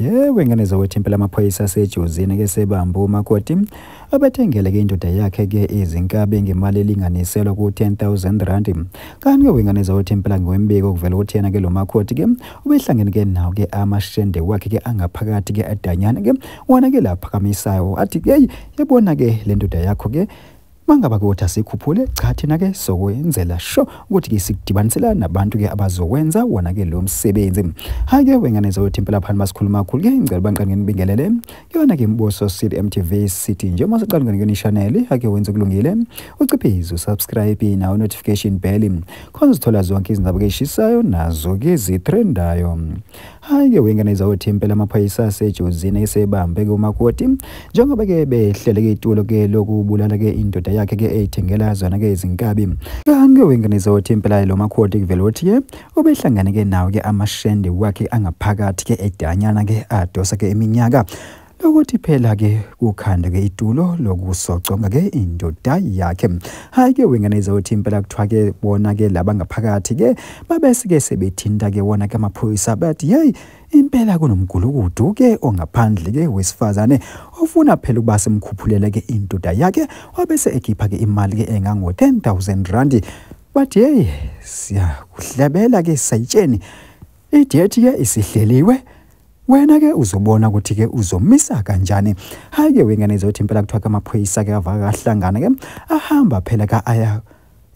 Yebo, ingane zakwethu, impela amaphoyisa aseJozini ke sebambe umakoti abethengele ke indoda yakhe ke izinkabi ngemali elinganiselwa ku-10,000 rand. Kanti ke ingane zakwethu, impela ngombiko kuvela ukuthi yena ke lo makoti ke ubehlangene ke nawo ke amashende wakhe ke angaphakathi ke adanyana ke wona ke laphakamisayo athi, "Hey, yabona ke le ndoda yakho ke, mangaba kuthi asikhuphule, cha, thina ke sokwenzela sho ukuthi ke sikudibanisela nabantu ke abazokwenza wona ke lo msebenzi." Hayi ke wengane zakwethu, impela phana basikhuluma kakhulu ke, ngicela banqane nginibingelele yona ke Mbuso City MTV City. Njengoba sicala ngene channel ake wenze kulungile, uciphize usubscribe nawo notification bell khona uzithola zonke izindaba ke eshisayo nazo ke zitrendayo. Hayi ke wengane zakwethu, impela amaphoyisa aseJozini esebambe ke umakoti njengoba ke behlele ke itulo ke lokubulala ke indoda yakhe ke eyithengela zona ke izinkabi. Kanti ke wengane zakwethu, impela lo makoti kuvela ukuthi ke ubehlangane ke nawo ke amashende wakhe angaphakathi ke edanyana ke adosa ke iminyaka lokuthi phela ke kukhanda ke itulo lokusoconga ke indoda yakhe. Hayi ke wengane zakwethu, impela kuthiwa ke bona ke laba ngaphakathi ke babese ke sebethinta ke wona ke amaphoyisa, bathi, "Hey, impela kunomgulukudu ke ongaphandle ke wesifazane ofuna phela ukuba simkhuphulele ke indoda yakhe," wabese ekhipha ke imali ke engango 10,000 rand. Bathi, "Hey, siyakuhlebela ke sayitsheni, i-date ke isihleliwe, wena ke uzobona ukuthi ke uzomisa kanjani." Hayi ke wengane zakwethu, impela kuthiwa ke amaphoyisa ke avaka kahlangana ke ahamba phela ka aya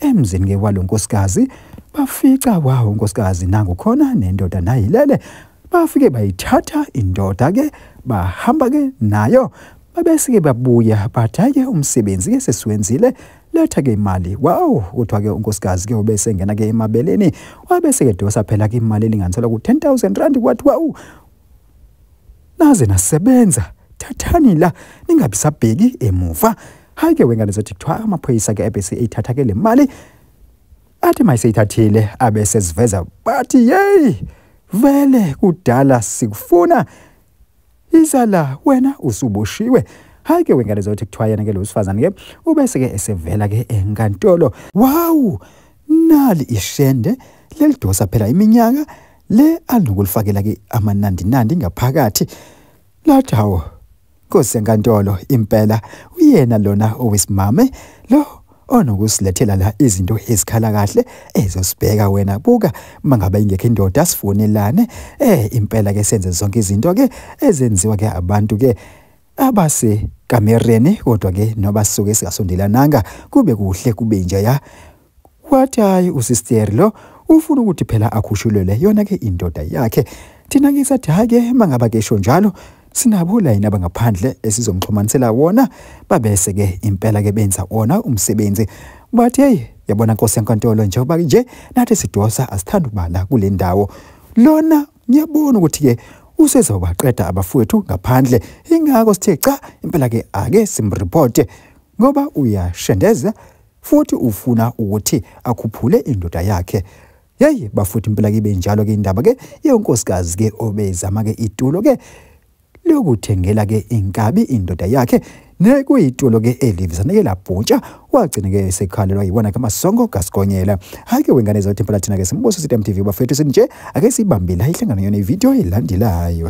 emzini ke walo nkosikazi, bafica wawo unkosikazi nangu khona nendoda nayilele. Bafike bayithatha indoda ke, bahamba ke nayo, babese ke babuya bathi, "Hayi ke, umsebenzi ke sesiwenzile, letha ke imali." Wow, kuthiwa ke unkosikazi ke ubese engena ke emabeleni, wabese ke dosa phela ke imali elinganiselwa ku-10,000 rand. Kwathi, "Wow, naze nasebenza, thathani la, ningabi sabheki emuva." Hayi ke wengane zakwethu, kuthiwa amaphoyisa ke ebese eyithatha ke le mali, athi mayiseyithathile abese siveza, bathi, "Hey, vele kudala sikufuna, izala wena usuboshiwe." Hayi ke wengane zakwethu, kuthiwa yena ke lo wesifazane ke ubese ke esevela ke enkantolo. Wow, nali ishende lelidosa phela iminyaka le anokulifakela ke amanandinandi ngaphakathi. Lathi, "Hawo, Nkosi yenkantolo, impela uyena lona owesimame lo onokusilethela la izinto ezikhala kahle ezosibheka. Wena buka, mangabe ingekho indoda sifonelane, impela ke senze zonke izinto ke ezenziwa ke abantu ke abase kamereni, kodwa ke noba sisuke singasondelananga, kube kuhle kube nje." Wathi, "Hayi, usister lo ufuna ukuthi phela akhushulelwe yona ke indoda yakhe. Thina ke sathi, hayi ke, mangaba ke esho njalo, sinabo layini abangaphandle esizomxhumanisela wona." Babese ke impela ke benza wona umsebenzi. Bathi, "Hey, yabona Nkosi yenkantolo, njengoba nje nathi sidosa asithanda ukubala kule ndawo, lona ngiyabona ukuthi ke usezobaqeda abafowethu ngaphandle, ingakho sithe cha, impela ke ake simreporte ngoba uyashendeza futhi ufuna ukuthi akhuphule indoda yakhe." Yeyi bafuthi, impela ke benjalo ke indaba ke yenkosikazi ke obezama ke itulo ke lokuthengela ke inkabi indoda yakhe, nekuyitulo ke elivisane ke labhuntsha, wagcina ke sekhalelwa yibona ke amasongo kaSigonyela. Hayi ke wengane zakwethu, impela thina ke Simbuso City MTV bafethu, sinje ake sibambile ihlangano yona ivideo elandelayo.